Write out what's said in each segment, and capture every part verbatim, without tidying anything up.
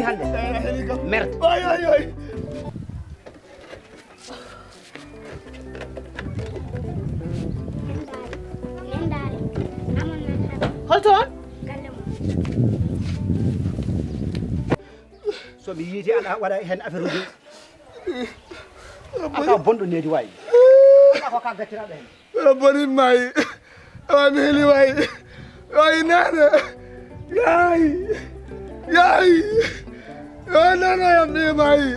Hannde. Ay, ay, ay, kam. Merde. Ay, ay, ay. Holto on? So mi yiiti aɗa waɗa heen affaire uji. Aka bonɗo needi wayi. Aka ka gacciraɗo heen. Rabbani maayi. Awa mi heli wayi. Wayi nana. Yaay. Yaay. Wayi nana yam mi maayi.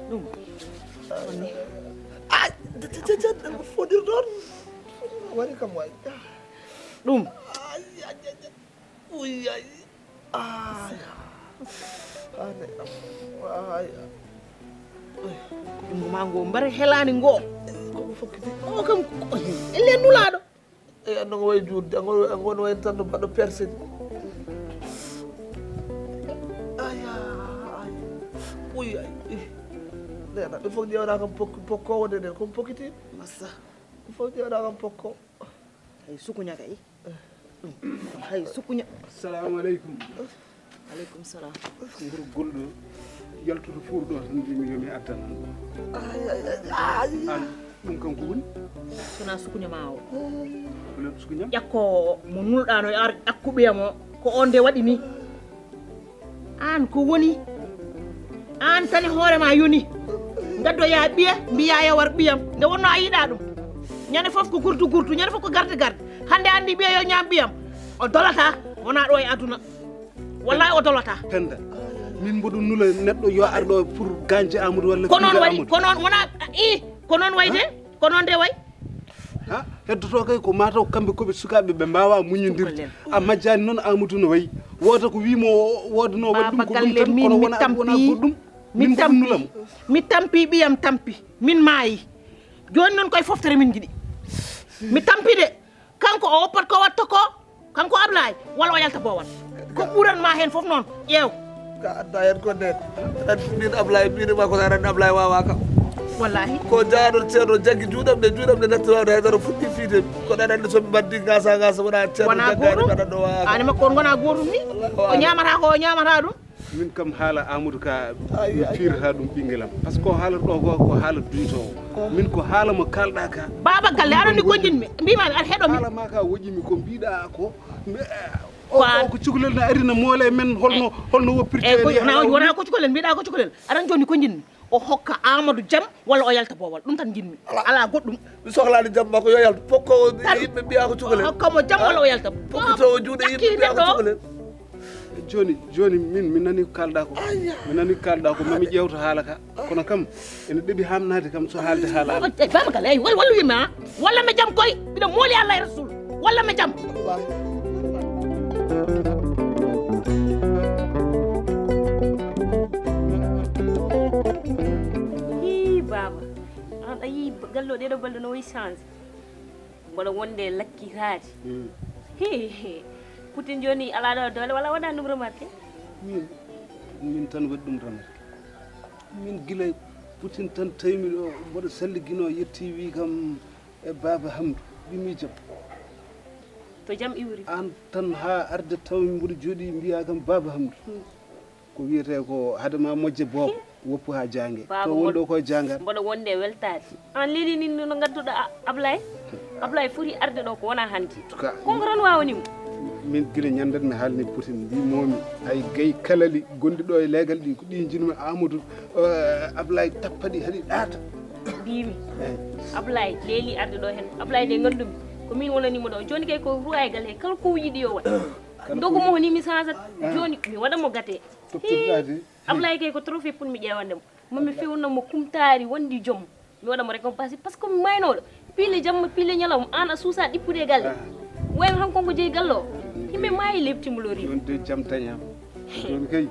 Ɗum. Ay, fodir ɗon. Wari kam way. Ɗum. Ay, ay, ay, ay. Uy, ay. Ay. Ay. Ay. Junngo maa ngoo mbare helaani ngoo. Ko mo fokkiti. O kam, elle nulaaɗo. E anno ngo wayi juutde, ango ango no wayi tan no baɗɗo perse. Ay, ay. Uy, ay. Nena, ɓe fof ƴeewɗa kam pokko wonde nden, ko mo pokkiti. Massa. Ɓe fof ƴeewɗa kam pokko. Hay sukuña kay. Hay sukuña. Assalamu aleykum. Aleykum salam. Nguru gulɗo yaltude fuur ɗo tan mbimi yo mi addan. An ɗum kam ko woni? Sona sukuña ma o. Ko len sukuñam? Ƴakko mo nulɗano e ar ƴakkuɓeya mo ko on de waɗi ni. Aan ko woni? Aan tan e hoore ma yoni. Ngaddoyaa ɓiya, mbiyaa yawar ɓiyam. Nde wonno a yiɗaa ɗum. Ñande fof ko gurtu gurtu, ñande fof ko garde garde. Hannde anndi ɓiya yo ñaam ɓiyam. O dolataa, wonaa ɗo e aduna. Wallaay o dolataa. Penda, min mboɗo nula neɗɗo yo ar ɗo pour gañde Amadou walla. Ko noon waɗi, ko noon wonaa i, ko noon wayi de, ko noon de wayi. Ha heddoto kay ko mataw kamɓe koɓe sukaaɓe ɓe mbawa muñodirde. A majjani noon Amadou no wayi. Wooda ko wimo wooda no waɗi ɗum ko ɗum tan kono wona wona goɗɗum. Min mboɗo nula mo. Mi tampi ɓiyam tampi, min maayi. Jooni noon koye foftere min njiɗi. Mi tampi de. Kanko o woppat ko watta ko. Kanko Ablaye walla o yalta boowal. Ko ɓuran ma heen fof noon ƴeew. Ka adda heen ko nden. Min Ablaye mbinima ko tan Ablaye wawa kam. Wallahi. Ko jaaɗo ceerno jaggi juuɗam ɗe juuɗam ɗe natti wawde haydara fuɗɗi fiide. Ko ɗaɗande somi mbaddi gasa gasa wona ceerno jaggaani mbaɗa ɗo wawa. Ani makko on gona gotum ni. O ñamata ko o ñamata ɗum. Min kam haala Amadou ka mi firata ɗum ɓinguelam par ce que ko haalata ɗo ko ko haala duytowo min ko haala mo kalɗa ka. Baba galle aɗa ni ko jinmi mbimami aɗa heɗo mi. Haala ma ka woƴimi ko mbiɗa ko o ko cukalel na arina moole men holno holno woppirte. Wona ko cukalel mbiɗa ko cukalel aɗa joni ko jinmi o hokka Amadou jam walla o yalta bowal ɗum tan jinmi ala goɗɗum. Mi sohlani jam makko yo yaltu pokko yimɓe mbiya ko cukalel. Hokka mo jam walla o yalta. Pokkitowo juuɗe yimɓe mbiya ko cukalel. Joni joni min mi nani ko kalɗa ko mi nani ko kalɗa ko mami ƴewta haala ka kono kam ene ɗeɓi hamnade kam so haalde haala. Baba kala eyi walla wallu yimɓe ha walla mi jam koy mbiɗa mooli Allah e rasul walla mi jam. Hi baba an a yii gallo ɗeɗo balɗe no wayi change. Mboɗo wonde lakkitaade. Hi Poutine jooni alaa ɗo doole walla waɗa ɗum remarqué? Min min tan waɗi ɗum remarqué. Min gila Poutine tan tawimi ɗo mboɗo salliginoo yetti wi kam e Baaba Hamdu ɓimi jam. To jam iwri? Aan tan haa arde tawmi mboɗo jooɗi mbiyaa kam Baaba Hamdu. Ko wiyetee ko hade ma mojje boobo woppu haa jaange to woni ɗo koye jaangar. Mboɗo wonde e weltaade an leli nin no ngadduɗo Ablaye. Ablaye foti arde ɗo ko wona hannde. Konko tan wawanimo. Min gila ñandat mi haalni Poutine mbimomi hay gay kalali gonɗi ɗo e leegal ɗi ko ɗi jinmi Amadou Ablaye tappaɗi haɗi ɗaata. Mbimi Ablaye leeli arde ɗo hen Ablaye de ngandumi ko min wonanimo ɗo joni kay ko ruwa e gal he kala ko yiɗi yo waɗ. Ndogu mo ni mi sansat joni mi waɗa mo gate. Ablaye kay ko trophée pour mi ƴeewande mo momi fewno mo kumtaari wondi joom. Mi waɗa mo récompense parce que mi maynooɗo. Piile jamma, piile ñalawma, aan a suusaa ɗippude e galle. Wayno han konko jeyi galle o. Yimɓe maayi lebti mo lori. Ɗon de jam dañaama. Ɗon kay,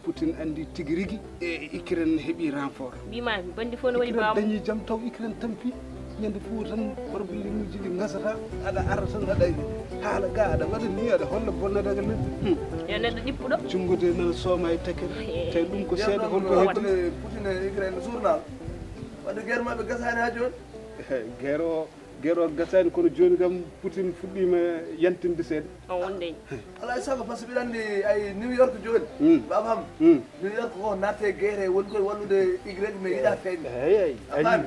Putin anndi tigi rigi e Ukraine heɓi renfort. Mbima mi bandi fof no waɗi Ukraine bawam. Dañi jam taw Ukraine tampi. Ñande fof tan problème uji ɗi gasata. Aɗa ara tan aɗa haala ga aɗa waɗa ni aɗa holla bonnadagal neɗɗo. Hmm. Yo neɗɗo ɗippuɗo. Junngo de nana sooma e takkere. Tawi ɗum ko seeɗa holko heɓi. Putin e Ukraine journal. Wadde guerre maɓɓe gasaani haa jooni. Guerre o guerre o gasaani kono jooni kam Putin fuɗɗiima yantinde seeɗa. O wonde. Alaa e sago par ce que mbiɗa anndi ay New York jooni. Hmm. Baba am. Hmm. New York ko natte guerre woni koye wallude Ukraine mais yiɗa kayni. Eyi eyi. A faami?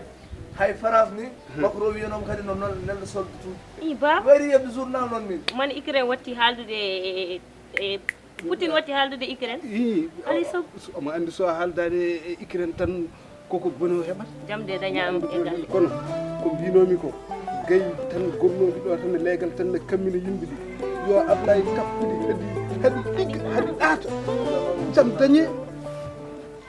Hay France ni Macron wiyanooma kadi no noon nelɗo solde tout. I ba. Wayri yeɓde journal noon min. Man Ukraine watti haaldude e, e, e Putin watti haaldude Ukraine. Ii, alay sago. Omo anndi so a haaldaani e Ukraine tan koko boni o heɓata. Jam de dañaama e galle. Kono ko mbinoomi ko gay tan gonnooɗi ɗo tan e leegal tan ne kammina yimɓe ɗi yo Ablaye tappude haɗi haɗi ɗigga haɗi ɗaata. Jam dañe.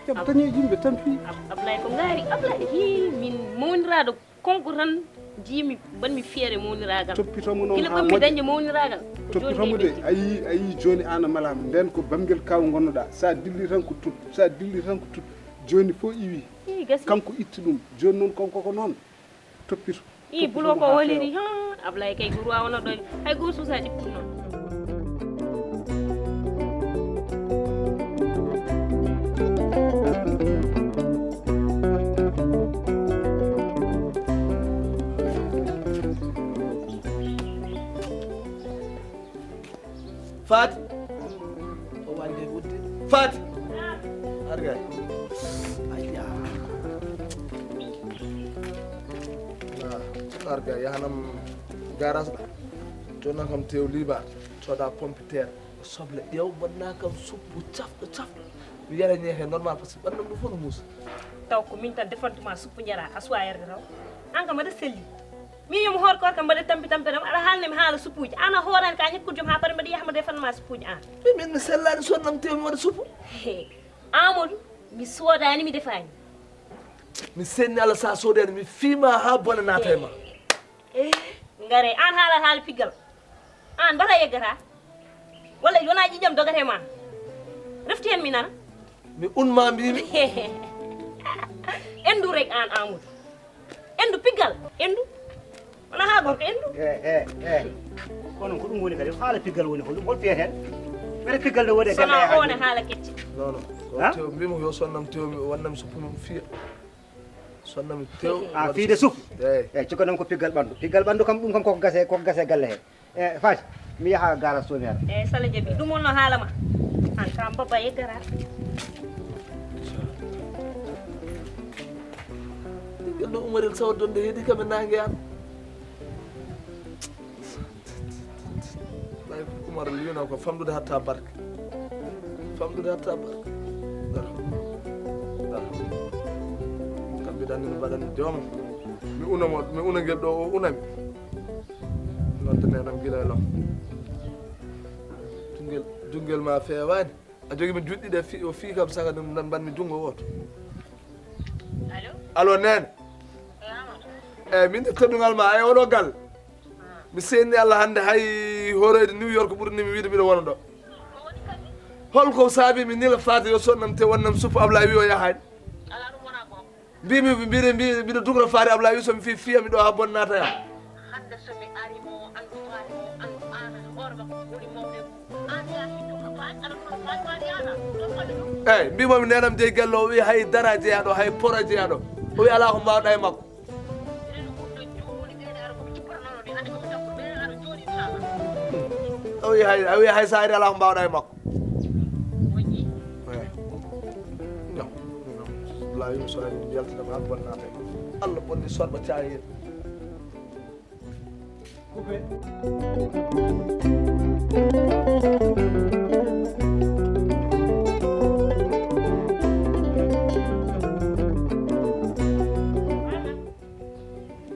Jam dañe yimɓe tan fii. Ablaye ko ngaari Ablaye hi min mawniraaɗo. Konko tan jiimi mbaɗmi fiere mawniraagal. Toppito mo noon gila ɓammi dañde mawniraagal. Toppito mo de a yii a yii jooni aan a malaama ndeen ko bamngel kaw ngonnoɗaa so a dilli tan ko tut so a dilli tan ko tut jooni fof iwi. Ii gasi. Kanko itti ɗum jooni noon kanko ko noon toppito. Ii bulo ko waliri ha Ablaye kay guru a wona ɗo hay gooto suusa ɗippude noon. Faati. O wande wudde. Faati. Arga. Ayya. Arga yahanam garas. Jonna kam tew liba. Soda pompiteer. Soble ƴeew mbaɗnaa kam suppu cafɗo cafɗo mi yara ñeehe normal par ce que ɓannam ɗum fof no muusa. Taw ko min tan defantuma suppu njaraa a suwa yarde taw. An kam aɗa selli. Min yomi hoor koor kam mbaɗa tampi tampi tan aɗa haalna mi haala suppuuji an a hoorani ka ñakkude joom ha pare mbaɗa yaha mbaɗa defannoma suppuuji an. Min mi sellaani sonnam tew mi waɗa suppu. Amadou mi soodaani mi defaani. Mi senni Allah sa soodani mi fiima ha bona naata e ma. Eh, ngare an haala haala piggal. An mbata yeggata walla wona ƴiƴam dogate ma. Refti hen mi nana. Mi unma mbimi. Endu rek an Amadou. Endu piggal endu. Wona ha gorko endu. Eh, eh, eh. Kono ko ɗum woni kadi haala piggal woni hol hol fiyat hen. Wata piggal ne woni e galle. Sona o ne haala kecce. Non non. Tew mbimo yo sonnam tew mi wannam suppu mum fiya. Sonnami tew. A fiide suuf. Eyi. Eyi cukkanam ko piggal ɓanndu piggal ɓanndu kam ɗum kam koko gase koko gase galle he. E faati mi yaha gara somiara. Eyi sala jaɓi ɗum wonno haalama. An kam baba yeggara. Ɗum umarel sawa donde heedi kam e nangue an. Ɓay Umar liwno ko famɗude hatta barke. Famɗude hatta barke. Dara. Dara. Kam mbiɗa anndi no mbaɗani jooma. Mi una mo mi una ngel ɗo o unami. Nodde nenam gila e lof. Jungel jungel ma feewani. A jogi mi juɗɗi ɗe fi o fii kam saka ɗum nan mbanmi jungo woto. Allo nene. Eyyi min de teddungal ma e oɗo gal. Mi seeni Allah hannde hay horoyde New York ɓurni mi wiide mbiɗo wona ɗo. Holko saabi mi nila faade yo sonnam te wonnam suppo Ablaye wi o yahaani. Mbimi mbiɗo mbi mbiɗo dugra faade Ablaye wi somi fi fiya mi ɗo ha bon naata yam. Eyyi mbimomi nenam jeyi gello o wi hay dara jeyaɗo hay poro jeyaɗo o wi ala ko mbawɗa e makko. A wi hay a wi hay sa ari ala ko mbawɗa e makko. Laawi so ari yaltinama bonnata Allah bonni sorɓa caayel.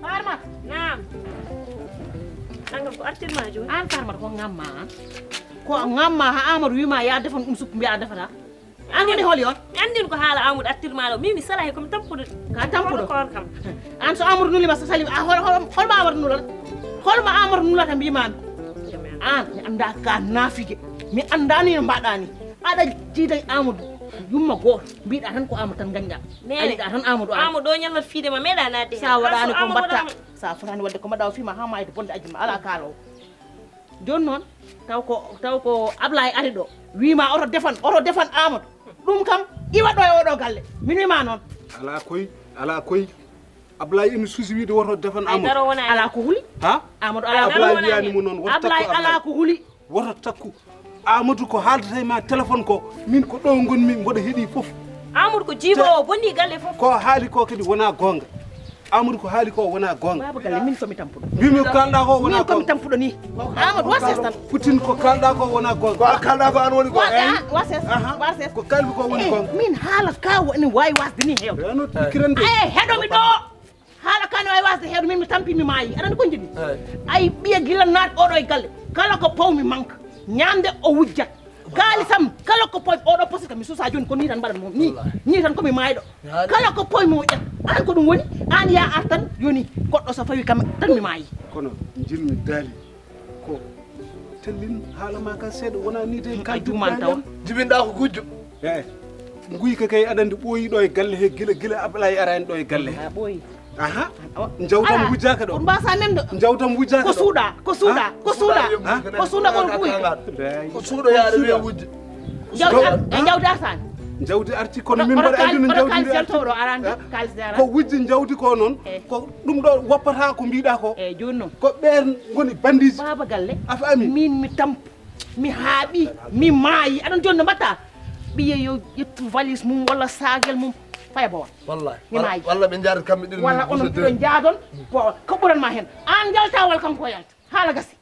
Farma. Naam. An kam ko artir ma jooni. An Farmata ko ngamma an. Ko ngamma ha Amadou wima ya defan ɗum suppu mbiya a defata. An Woni holi on? Mi anndin ko haala Amadou attirmaa ɗo. Min mi salaa he ko mi tampuɗo. Ka tampuɗo? Kono koor kam. Aan so Amadou nuli ma sa sali, a hol, hol, hol ma Amadou nulata? Hol ma Amadou nulata mbi maami? Aan, mi anndaa ka naafige. Mi anndaa ni no mbaɗaa ni. Aɗa jiiday Amadou. Yumma gooto. Mbiɗa tan ko Amadou tan gañɗa. Neene. Aliɗa tan Amadou, Amadou. Amadou ɗo ñallat fiide ma meeɗa naatde. Sa waɗaani ko mbaɗta. Sa fotaani waɗde ko mbaɗa o fii ma haa maayde bonde ajjuma. Alaa kaalo. Jooni noon, taw ko, taw ko Ablaye ari ɗo. Wii ma oto defan, oto defan Amadou. Ɗum kam, iwa ɗo e oɗo galle. Min wii ma noon. Alaa koy, alaa koy. Ablaye ina suusi wiide woto defan Amadou. Alaa ko huli. Ha? Amadou alaa ko huli. Ablaye wiyaani mo noon, woto takku Ablaye. Ablaye alaa ko huli. Woto takku. Amadou ko haaldata e ma téléphone ko, min ko ɗo ngonmi, mboɗo heɗi fof. Amadou ko jiibo o bonni galle fof. Ko haali ko kadi wona goonga. Amadou ko haali ko wona goonga. Baaba galle, min ko mi tampuɗo. Mbimi ko kalɗa ko wona goonga. Min ko mi tampuɗo ni. Amadou, wa ses tan. Putin ko kalɗa ko wona goonga. Ko kalɗa ko an woni ko. Wa ses, wa ses. Ko kalmi ko woni goonga. Min haala ka woni wawi wasde ni hewde. Reno kirande. Ay, heɗo mi ɗo. Haala ka no wawi wasde hewde, min mi tampi mi maayi. Aɗa andi ko jiɗmi? Ay, ɓiya gila naat oɗo e galle. Kala ko pawmi manque. Ñamde o wujjat. Kaalisam, kala ko pawmi oɗo poste kam mi suusa jooni ko ni tan mbaɗan mo. Ni, ni tan ko mi maayɗo. Kala ko pawmi o ƴetta. An ko ɗum woni? An ya ar tan, yoni goɗɗo so fawi kam tan mi maayi. Kono jiɗmi daali ko tellin haala ma ka seeɗa, wona ni de. Ay, kaldu duman taw. Jibinɗa ko gujjo. Eyi. Nguyka kay aɗa andi ɓooyi ɗo e galle he gila, gila Ablaye arani ɗo e galle he. Ha ɓooyi. Aha. Jawtam wujjaka ɗo. On mbasa men ɗo. Jawtam wujjaka ɗo. Ko suuɗa, ko suuɗa, ko suuɗa. Ko suuɗa on ɓooyi. Ko suuɗo yaade wiya wujje. Jawdi ar-, e jawdi artani. Jawdi arti kono min mbaɗa andi no jawdi ndi arti. Ko wujji jawdi ko noon. Ko ɗum ɗo woppata ko mbiɗa ko. Eyi, jooni noon. Ko ɓeen ngoni bandiji. Baaba galle. A faami? Min mi tampu, mi haaɓi, mi maayi. Aɗa andi jooni no mbatta? Ɓiye yo ƴettu valise mum walla saagel mum, faya bowal. Wallahi. Mi maayi. Walla ɓe njaadat kamɓe ɗiɗo. Walla onon ɗiɗo njaadon, bowal. Ko ɓuran ma heen. Aan njalta walla kanko o yalta. Haala gasi.